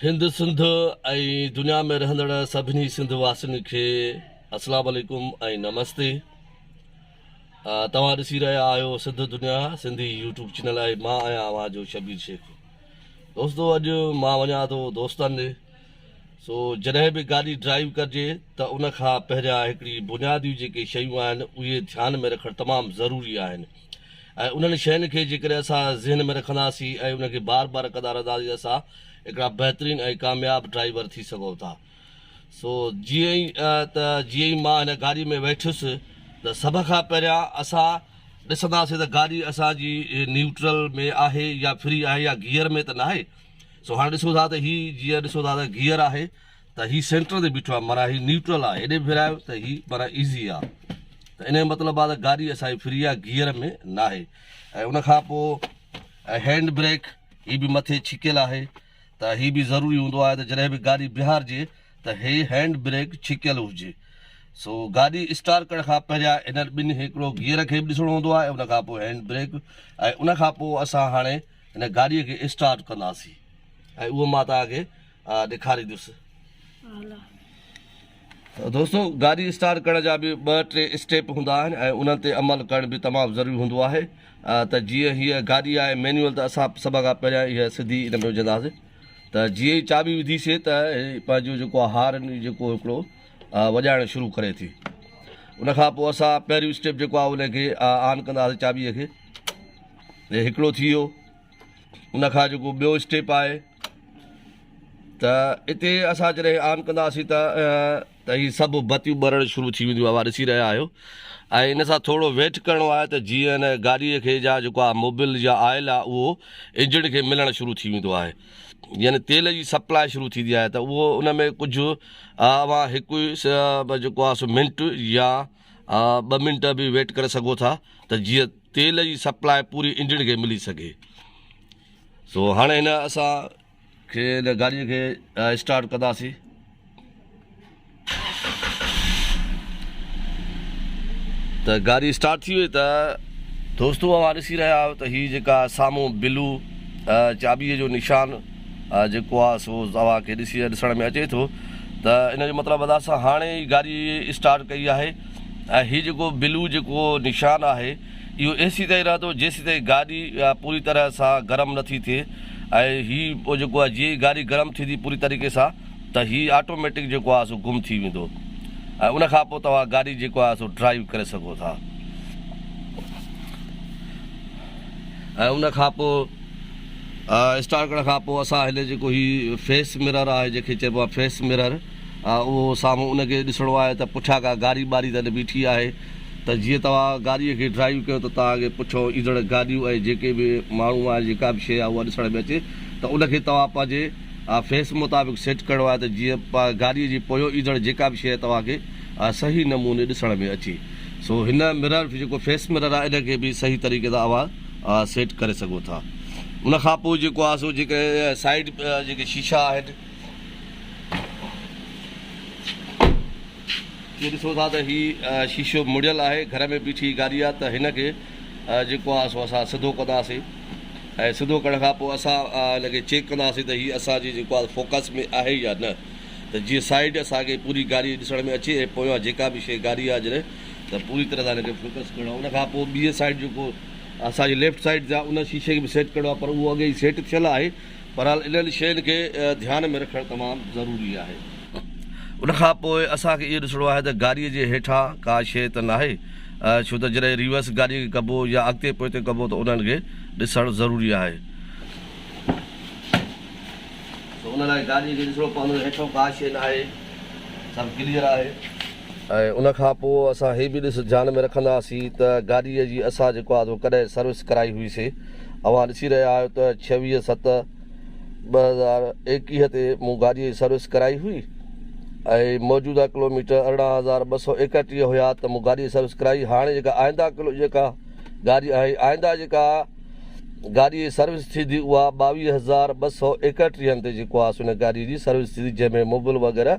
هند سنڌ ۽ دنيا ۾ رهندڙ سڀني سنڌ واسين کي اسلام عليڪم ۽ نمستي. توهان ڏسي رهيا آهيو سنڌ دنيا سنڌي يوٽيوب چينل ۽ مان آهيان اوهان جو شبير شيخ. دوستو اڄ مان وڃان ٿو دوستن ڏي. سو جڏهن به گاڏي ڊرائيو ڪجي ته ان کان پهريان هڪڙي بنيادي جيڪي شيون آهن اهي ڌيان ۾ رکڻ تمام ضروري آهن. ۽ انهن شين کي جيڪڏهن اسان ذهن ۾ رکنداسين ۽ ان کي بار بار ڪندا رهنداسين ته اسان هڪڙا بهترين ۽ ڪامياب ڊرائيور ٿي سگهون ٿا. سو جيئن ئي ته جيئن ئي مان هن گاڏي ۾ ويٺس ته سڀ کان پهريان اسان ڏسنداسين ته گاڏي اسان جي نيوٽرل ۾ آهي يا فري آهي يا گيئر ۾ ته ناهي. سو هاڻي ڏسون ٿا ته هي جيئن ڏسو ٿا ته گيئر آهي ته هي سينٽر تي بيٺو آهي معنيٰ هي نيوٽرل آهي هيڏي به ڦيرايو ته هي معنيٰ ايزي آهي ته ان جو مطلب آهي ته گاڏي اسان جي فري آهي گيئر ۾ ناهي ۽ ان کان پوء هينڊ بريڪ هي به مٿي ڇڪيل آهي ته هي به ضروري هوندو آهي ته جڏهن به گاڏي بيهارجي ته هي هينڊ بريڪ ڇڪيل هجي سو گاڏي اسٽارٽ ڪرڻ کان پهريان انهن ٻن هڪڙو گيئر کي به ڏسڻو هوندو آهي ان کان پوء هينڊ بريڪ ۽ ان کان پوء اسان هاڻي هن گاڏي کي اسٽارٽ ڪنداسين ۽ اهو مان توهان کي ڏيکاريندس. دوستو گاڏي اسٽارٽ ڪرڻ جا به ٻه ٽي اسٽيپ هوندا آهن ۽ انهن تي عمل ڪرڻ به تمام ضروري هوندو آهي ته جيئن هيء گاڏي آهي مينيول ته اسان سڀ کان پهريان هيء سڌي ان ۾ وجهنداسين ته جيئن ئي چاٻي وڌيسي ته پنهنجو جيڪو آهي هارن جيڪو هڪڙو وڄائڻ شروع ڪري ٿي ان کان پوء اسان پهريون اسٽيپ جيڪو آهي ان کي آن ڪنداسين چاٻيء کي هڪڙو ٿي ويو ان کان جيڪو ٻيو اسٽيپ آهي ته اتي اسان جڏهن آن ڪنداسين ته ته هي سڀ بتيون ٻرڻ شروع ٿي وينديون اوهان ڏسي رهيا آهيو ۽ ان سان ٿورو ويٽ ڪرڻو آهي ته جيئن هن گاڏيء کي جا جيڪو آهي موبل يا آئل آهي اهو انجڻ کي ملڻ شروع ٿي ويندو آهي يعني تيل جي سپلاء شروع ٿيندي آهي ته اهو ان ۾ ڪجهه اوهان هڪ جيڪو آهي سو منٽ يا ٻه منٽ به ويٽ ڪري سگهو ٿا ته جيئن تيل جي سپلاء پوري انجڻ کي ملي سگهي. سو هاڻي هن اسان کي هن گاڏي کي اسٽارٽ ڪنداسين. ته گاڏي اسٽارٽ ٿي وئي ته دوستو اوهان ڏسي رهيا آهيو ته هي جيڪا سامهون بلو چاٻي جو نشان جيڪو آهي سو اوهان کي ڏسي ڏسڻ ۾ اچي ٿو ته ان جو مطلب ادا اسان هاڻي ئي گاڏي اسٽارٽ ڪئي آهي ۽ هي جيڪو بلو جيڪو نشان آهي اهو ايسيتائين رهندو جيسيتائين گاڏي پوري طرح سان گرم نه ٿي ٿئي ۽ هي پوء جيڪو آهي جيئن ئي گاڏي گرم ٿيندي پوري طريقي سان ته هي آٽوميٽڪ جيڪو آهي سو گم ٿي ويندو ۽ ان کان پوء توهان گاڏي جيڪو آهي سو ڊرائيو ڪري سگهو ٿا ۽ ان کان پوء اسٽارٽ ڪرڻ کان پوء اسان هن جيڪو هي فيس مرر آهي جنهن کي چئبو آهي فيس مرر اهو سامهون ان کي ڏسڻو آهي ته پٺيان ڪا گاڏي ٻاڏي ته نه بيٺي آهي ته جيئن توهان گاڏيء کي ڊرائيو ڪيو ته توهان کي پٺيون ايندڙ گاڏيون ۽ جيڪي به ماڻهو آهن جيڪا به شيء آهي اها ڏسڻ ۾ اچي ته ان کي توهان پنهنجي فيس مطابق سيٽ ڪرڻو آهي ته جيئن گاڏيء جي پويون ايندڙ جيڪا به شيء توهان کي صحيح نموني ڏسڻ ۾ اچي. سو هن مرر جيڪو فيس مرر آهي ان کي به صحيح طريقي سان اوهان سيٽ ڪري سگهو ٿا. ان کان پوء جيڪو آهي سو جيڪي سائيڊ جيڪي شيشا آهن. جيئن ڏسو ٿا ته هي شيشو مڙيل آهي، گهر ۾ بيٺي گاڏي آهي ته هن کي جيڪو آهي سو اسان سڌو ڪنداسين ۽ سڌو ڪرڻ کان پوء اسان هن کي چيڪ ڪنداسين ته هي اسان جي جيڪو آهي فوڪس ۾ آهي يا نه ته جيئن سائيڊ اسان کي پوري گاڏي ڏسڻ ۾ اچي ۽ پويان جيڪا به شيء گاڏي آهي جڏهن ته پوري طرح سان هن کي فوڪس ڪرڻو آهي ان کان پوء ٻي سائيڊ جيڪو اسان جي ليفٽ سائيڊ تي آهي ان شيشي کي به سيٽ ڪرڻو آهي پر اهو اڳي ئي سيٽ ٿيل آهي بهرحال انهن شين کي ڌيان ۾ رکڻ تمام ضروري آهي. ان کان پوء اسان کي اهو ڏسڻو آهي ته گاڏيء جي هيٺان ڪا شيء ته ناهي، ڇو ته جڏهن ريورس گاڏيء کي ڪبو يا اڳتي پوئتي ڪبو ته انهن کي ڏسڻ ضروري آهي. سو ان لاء گاڏيء کي ڏسڻو پوندو ته هيٺان ڪا شيء ناهي، سڀ ڪليئر آهي. ۽ ان کان پوء اسان هي به ڏس ڌيان ۾ رکنداسين ته گاڏيء جي اسان جيڪو آهي سو ڪڏهن سروس ڪرائي هئي سي. اوهان ڏسي رهيا آهيو ته ڇويهه ست 2021 تي مون گاڏيء جي سروس ڪرائي هئي ۽ موجوده ڪلوميٽر 18231 هيا ته مون گاڏيء جي سروس ڪرائي. هاڻي جيڪا آئنده ڪلو جيڪا گاڏي آهي آئنده جيڪا گاڏيء جي سروس ٿيندي اها 22231 تي جيڪو آهي سو ان گاڏيء جي سروس ٿيندي جنهن ۾ موبل وغيره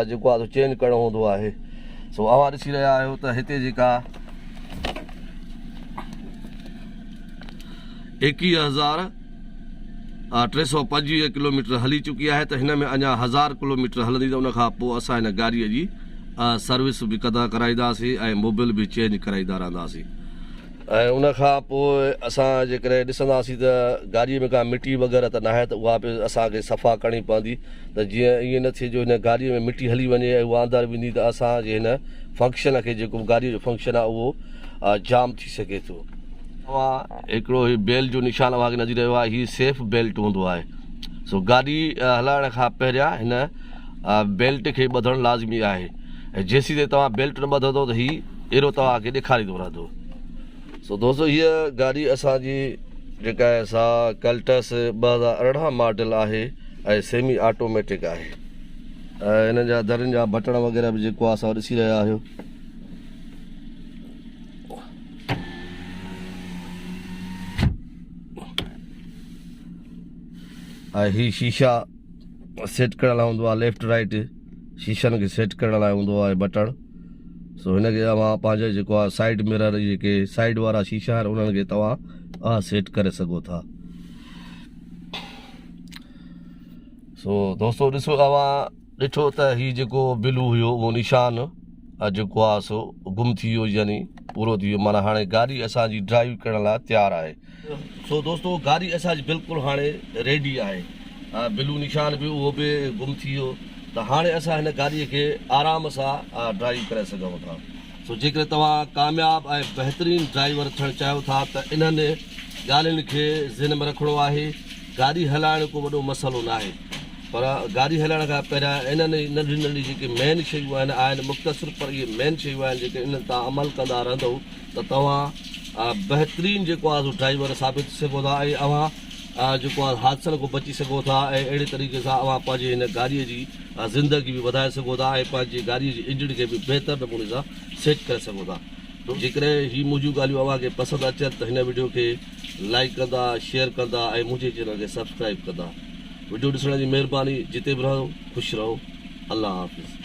جيڪو آهي سو چينج ڪرڻو هوندو آهي. سو اوهان ڏسي رهيا آهيو ته هتي جيڪا 325 ڪلوميٽر هلي چڪي آهي ته هن ۾ اڃا هزار ڪلوميٽر هلندي ته ان کان پوء اسان هن گاڏيء جي سروس به ڪندا ڪرائينداسين ۽ موبل به چينج ڪرائيندا رهنداسين. ۽ ان کان پوء اسان جيڪڏهن ڏسنداسين ته گاڏيء ۾ ڪا مٽي وغيره ته ناهي ته اها به اسان کي صفا ڪرڻي پوندي ته جيئن ائين نه ٿئي جو هن گاڏيء ۾ مٽي هلي وڃي ۽ اها اندر ويندي ته اسان جي هن فنڪشن کي جيڪو به گاڏيء جو فنڪشن آهي اهو جام ٿي سگهي ٿو. اوهان هڪڙو هي بيل جو نشان اوهان کي نظر رهيو آهي هي سيف بيلٽ هوندو آهي سو گاڏي هلائڻ کان پهريان هن بيلٽ کي ٻڌڻ لازمي آهي ۽ جيسين تائين توهان بيلٽ نه ٻڌندو ته هي اهڙو توهان کي ڏيکاريندو رهندو سو دوستو هيء گاڏي اسان جي جيڪا آهي سا ڪلٽس 2018 ماڊل آهي ۽ سيمي آٽوميٽڪ آهي ۽ هن جا درين جا بٽڻ وغيره به جيڪو آهي سو ڏسي رهيا آهيو ۽ هي شيشا سيٽ ڪرڻ لاء هوندو آهي ليفٽ رائٽ شيشن کي سيٽ ڪرڻ لاء هوندو آهي بٽڻ سو هن کي اوهان پنهنجو جيڪو آهي سائيڊ مرر جيڪي سائيڊ وارا شيشا آهن انهن کي توهان سيٽ ڪري سگهو ٿا سو دوستو ڏسو اوهان ڏٺو ته هي جيڪو بلو هيو اهو نشان جيڪو آهي سو گم ٿي ويو يعني پورو ٿي ويو معنيٰ هاڻي گاڏي اسان جي ڊرائيو ڪرڻ لاء تيار آهي. سو دوستو گاڏي اسان جي بلڪل هاڻي ريڊي آهي بلو نشان به اهو به گم ٿي ويو ته هاڻي اسان هن گاڏي کي آرام سان ڊرائيو ڪري سگهون ٿا. سو جيڪڏهن توهان ڪامياب ۽ بهترين ڊرائيور ٿيڻ چاهيو ٿا ته انهن ڳالهين کي ذهن ۾ رکڻو آهي. گاڏي هلائڻ ڪو وڏو مسئلو ناهي پر گاڏي هلائڻ کان پهريان انهن ننڍيون ننڍيون جيڪي مين شيون آهن آهن مختصر پر اهي مين شيون آهن جيڪي انهن تان عمل ڪندا رهندؤ ته توهان بهترين جيڪو آهي سو ڊرائيور ثابت ٿي سگهو ٿا ۽ اوهان جيڪو آهي حادثن کان بچي سگهو ٿا ۽ اهڙي طريقي سان اوهان پنهنجي هن گاڏي جي زندگي به وڌائي سگهو ٿا ۽ پنهنجي گاڏي جي انجڻ کي به بهتر نموني سان سيٽ ڪري سگهو ٿا. جيڪڏهن هي منهنجون ڳالهيون اوهان کي پسند اچن ته هن وڊيو کي لائيڪ ڪندا، شيئر ڪندا ۽ منهنجي چينل کي سبسڪرائيب ڪندا. وڊيو ڏسڻ جي مهرباني جتي به رهو خوش رهو الله حافظ.